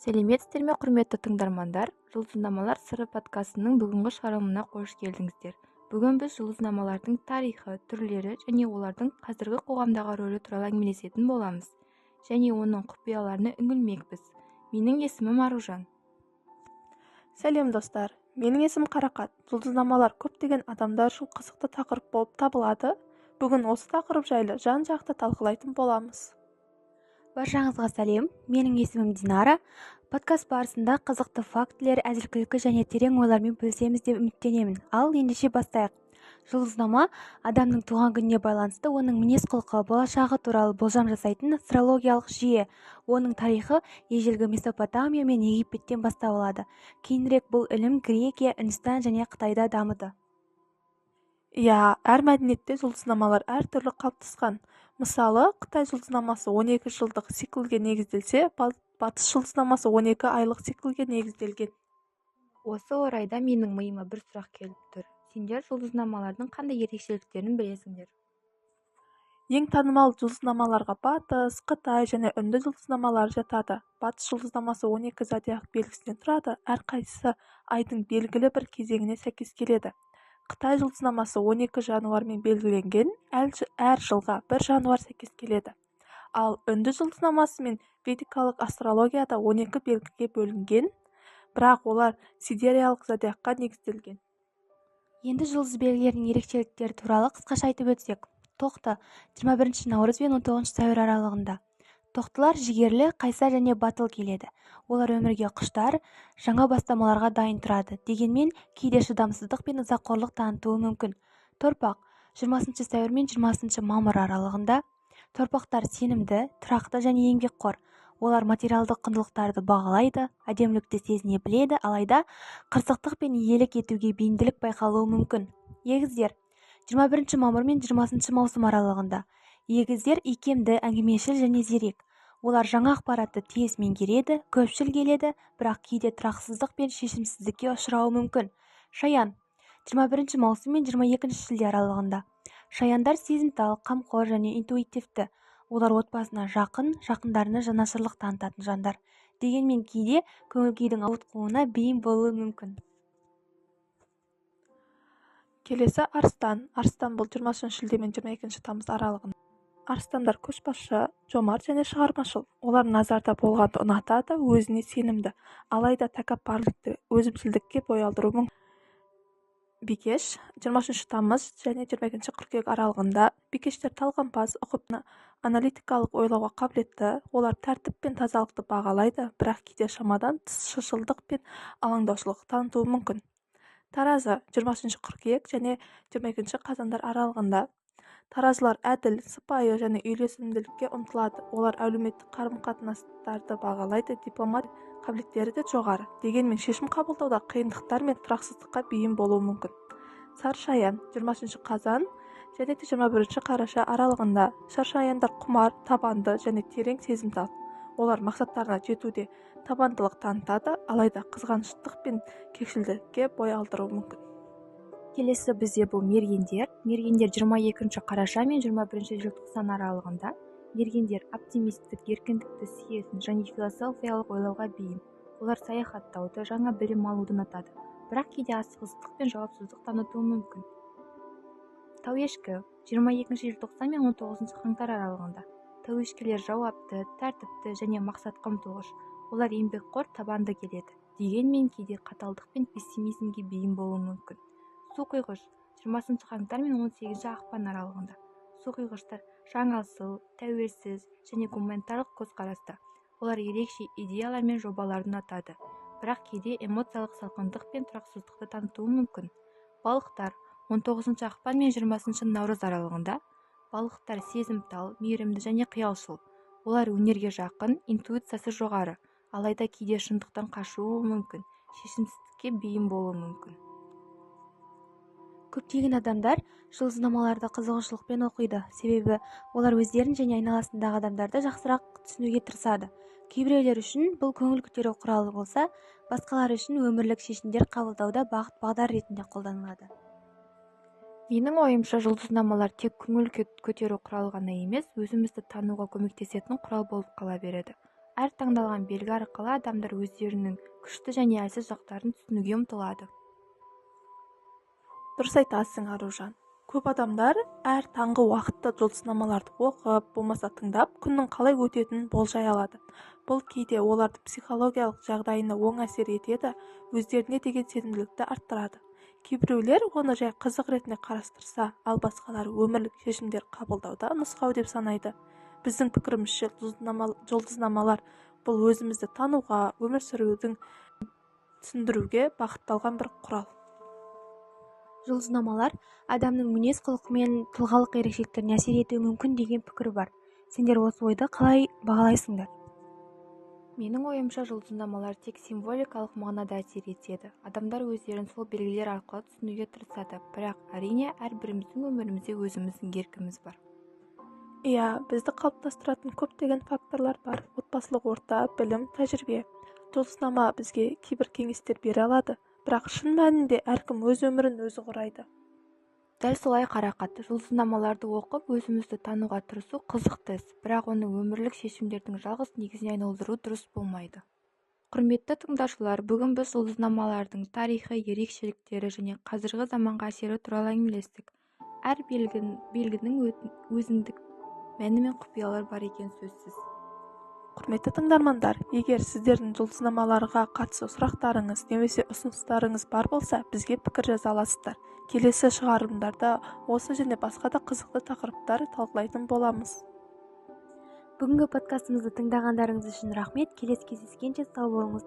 Сәлеметсіздер ме, құрметті тыңдармандар! «Жұлдызнамалар сыры» подкастының бүгінгі шығарылымына қош келдіңіздер. Бүгін біз жұлдызнамалардың тарихы, түрлері және олардың қазіргі қоғамдағы рөлі туралы әңгімелесетін боламыз және оның құпияларына үңілмекпіз. Менің есімім Аружан. Сәлем, достар! Менің есімім Қарақат. Жұлдызнамалар көптеген адамдар үшін қызықты тақырып болып табылады. Бүгін осы тақырып жайлы жан-жақты талқылайтын боламыз. Баршаңызға сәлем! Менің есімім Динара. Подкаст барысында қызықты фактілер, әзіл, күлкі және терең ойлармен бөлісеміз деп үміттенемін. Ал ендеше бастайық. Жұлдызнама – адамның туған күніне байланысты оның мінез құлқы, болашағы туралы болжам жасайтын астрологиялық жүйе. Оның тарихы ежелгі Месопотамия мен Египеттен бастау алады. Кейінірек бұл ілім Грекия, Үндістан және Қытайда дамыды. Иә, әр мәдениетте жұлдызнамалар әртүрлі қалыптасқан. Мысалы, қытай жұлдызнамасы 12 жылдық циклге негізделсе, батыс жұлдызнамасы 12 айлық циклге негізделген. Осы орайда менің миыма бір сұрақ келіп тұр: сендер жұлдызнамалардың қандай ерекшеліктерін білесіңдер? Ең танымал жұлдызнамаларға батыс, қытай және үнді жұлдызнамалары жатады. Батыс жұлдызнамасы 12 зодиак белгісінен тұрады, әрқайсысы айдың белгілі бір кезеңіне сәйкес келеді. Қытай жұлдызнамасы 12 жануармен белгіленген, әр жылға бір жануар сәйкес келеді. Ал үнді жұлдызнамасы мен ведикалық астрологияда 12 белгіге бөлінген, бірақ олар сидериялық зодиакқа негізделген. Енді жұлдыз белгілерінің ерекшеліктері туралы қысқаша айтып өтсек. Тоқты, 21 наурыз бен 19 сәуір аралығында. Тоқтылар жігерлі, қайсар және батыл келеді. Олар өмірге құштар, жаңа бастамаларға дайын тұрады. Дегенмен кейде шыдамсыздық пен ызақорлық танытуы мүмкін. Торпақ, 20 сәуір мен 20 мамыр аралығында. Торпақтар сенімді, тұрақты және еңбекқор. Олар материалдық құндылықтарды бағалайды, әдемілікті сезіне біледі, алайда қырсықтық пен иелік етуге бейімділік байқалуы мүмкін. Егіздер, 21 мамыр мен 20 маусым аралығында. Егіздер икемді, әңгімешіл және зерек. Олар жаңа ақпаратты тез меңгереді, көпшіл келеді, бірақ кейде тұрақсыздық пен шешімсіздікке ұшырауы мүмкін. Шаян, 21 маусым мен 22 шілде аралығында. Шаяндар сезімтал, қамқор және интуитивті. Олар отбасына жақын, жақындарына жанашырлық танытатын жандар. Дегенмен кейде көңіл күйдің ауытқуына бейім болуы мүмкін. Келесі Арыстан. Арыстан бұл 23 шілде мен 22 тамыз аралығында. Арыстандар көшбасшы, жомарт және шығармашыл. Олар назарда болғанды ұнатады, өзіне сенімді, алайда тәкаппарлықты, өзімшілдікке бой алдыруы мүмкін. Бикеш, 23 тамыз және 22 қыркүйек аралығында. Бикештер талғампаз, ұқыпты, аналитикалық ойлауға қабілетті. Олар тәртіп пен тазалықты бағалайды, бірақ кейде шамадан тыс шыншылдық пен алаңдаушылық танытуы мүмкін. Таразы, 23 қыркүйек және 22 қазандар аралығында. Таразылар әділ, сыпайы және үйлесімділікке ұмтылады. Олар әлеуметтік қарым-қатынастарды бағалайды, дипломат қабілеттері де жоғары. Дегенмен шешім қабылдауда қиындықтар мен тұрақсыздыққа бейім болуы мүмкін. Саршаян, 23 қазан және 21 қараша аралығында. Саршаяндар құмар, табанды және терең сезімтал. Олар мақсаттарына жетуде табандылық танытады, алайда қызғаныштық пен кекшілдікке бой алдыруы мүмкін. Келесі бізде бұл мергендер. Мергендер 22 қараша мен 21 желтоқсан аралығында. Мергендер оптимистік, еркіндікті сүйетін және философиялық ойлауға бейім. Олар саяхаттауды, жаңа білім алуды ұнатады, бірақ кейде асығыстық пен жауапсыздық танытуы мүмкін. Тауешкі, 22 желтоқсан мен 19 қаңтар аралығында. Тауешкілер жауапты, тәртіпті және мақсатқа ұмтылғыш. Олар еңбекқор, табанды келеді. Дегенмен кейде қаталдық пен пессимизмге бейім болуы мүмкін. Су құйғыш, 20 қаңтар мен 18 ақпан аралығында. Су құйғыштар жаңашыл, тәуелсіз және гуманитарлық көзқараста. Олар ерекше идеялар мен жобаларды ұнатады, бірақ кейде эмоциялық салқындық пен тұрақсыздықты танытуы мүмкін. Балықтар, 19 ақпан мен 20 наурыз аралығында. Балықтар сезімтал, мейірімді және қиялшыл. Олар өнерге жақын, интуициясы жоғары, алайда кейде шындықтан қашуы мүмкін, шешімсіздікке бейім болуы мүмкін. Көптеген адамдар жұлдызнамаларды қызығушылықпен оқиды, себебі олар өздерін және айналасындағы адамдарды жақсырақ түсінуге тырысады. Кейбіреулер үшін бұл көңіл көтеру құралы болса, басқалары үшін өмірлік шешімдер қабылдауда бағыт-бағдар ретінде қолданылады. Менің ойымша, жұлдызнамалар тек көңіл көтеру құралы ғана емес, өзімізді тануға көмектесетін құрал болып қала береді. Әр таңдалған белгі арқылы адамдар өздерінің күшті және әлсіз жақтарын түсінуге ұмтылады. Дұрыс айтасың, Аружан. Көп адамдар әр таңғы уақытта жұлдызнамаларды оқып, болмаса тыңдап, күннің қалай өтетінін болжай алады. Бұл кейде олардың психологиялық жағдайына оң әсер етеді, өздеріне деген сенімділікті арттырады. Кейбіреулер оны жай қызық ретінде қарастырса, ал басқалары өмірлік шешімдер қабылдауда нұсқау деп санайды. Біздің пікірімізше, жұлдызнамалар бұл өзімізді тануға, өмір сүрудің түсіндіруге бағытталған бір құрал. Жұлдызнамалар адамның мінез-құлқы мен тұлғалық ерекшеліктеріне әсер етуі мүмкін деген пікір бар. Сендер осы ойды қалай бағалайсыңдар? Менің ойымша, жұлдызнамалар тек символикалық мағынада әсер етеді. Адамдар өздерін сол белгілер арқылы түсінуге тырысады, бірақ, әрине, әрбіріміздің өмірімізде өзіміздің еркіміз бар. Иә, бізді қалыптастыратын көптеген факторлар бар: отбасылық орта, білім, тәжірибе. Жұлдызнама бізге кейбір кеңестер бере алады, бірақ шын мәнінде әркім өз өмірін өзі құрайды. Дәл солай, Қарақат. Жұлдызнамаларды оқып, өзімізді тануға тырысу қызықты іс, бірақ оны өмірлік шешімдердің жалғыз негізіне айналдыру дұрыс болмайды. Құрметті тыңдаушылар, бүгін біз жұлдызнамалардың тарихы, ерекшеліктері және қазіргі заманға әсері туралы әңгімелестік. Әр белгінің өзіндік мәні мен құпиялары бар екені сөзсіз. Құрметті тыңдармандар, егер сіздердің жұлдызнамаларға қатысты сұрақтарыңыз немесе ұсыныстарыңыз бар болса, бізге пікір жаза аласыздар. Келесі шығарылымдарда осы және басқа да қызықты тақырыптар талқылайтын боламыз. Бүгінгі подкастымызды тыңдағандарыңыз үшін рахмет. Келесі кездескенше сау болыңыз.